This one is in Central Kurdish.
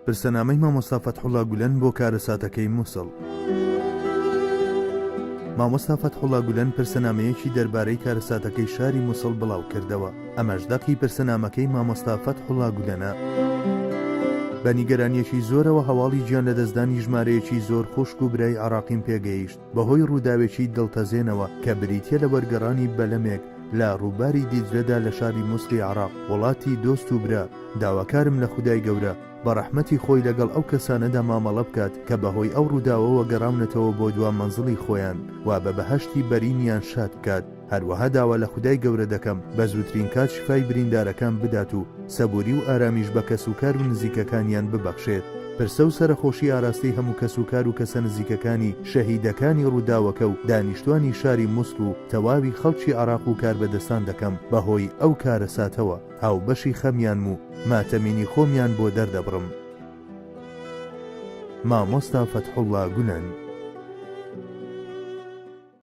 پرسەنامەی مامۆستا فەتحوڵا گولەن بۆ کارەساتەکەی موسڵ. مامۆستا فەتحوڵا گولەن پرسەنامەیەکی دەربارەی کارەساتەکەی شاری موسڵ بڵاوکردەوە، ئەمەش دەقی پرسەنامەکەی مامۆستا فەتحوڵا گولەنە. بە نیگەرانییەکی زۆرەوە هەواڵی گیانلەدەستدانی ژمارەیەکی زۆر خوشک و برای عێراقیم پێگەیشت بەهۆی ڕووداوێکی دڵتەزێنەوە کە بریتییە لە وەرگەڕانی بەلەمێک لە ڕووباری دیجلەدا لە شاری موسڵی عێراق، وڵاتی دۆست و برا، داواکارم لە خودای گەورە بە ڕەحمەتی خۆی لەگەڵ ئەو کەسانەدا مامەڵە بکات کە بەهۆی ئەو ڕووداوەوە گەڕاونەتەوە بۆ دوا مەنزڵی خۆیان و بە بەهەشتی بەرینیان شاد بکات، هەروەها داوا لە خودای گەورە دەکەم بە زووترین کات شفای بریندارەکان بدات و سەبووری و ئارامیش بە کەسوکار و نزیکەکانیان ببەخشێت. پرسە و سەرەخۆشی ئاراستەی هەموو کەسوکار و کەسە نزیکەکانی شەهیدەکانی ڕووداوەکە و دانیشتوانی شاری موسڵ و تەواوی خەڵکی عێراق و کاربەدەستان دەکەم بەهۆی ئەو کارەساتەوە هاوبەشی خەمیانم و ماتەمینی خۆمیان بۆ دەردەبڕم. مامۆستا فەتحوڵا گولەن.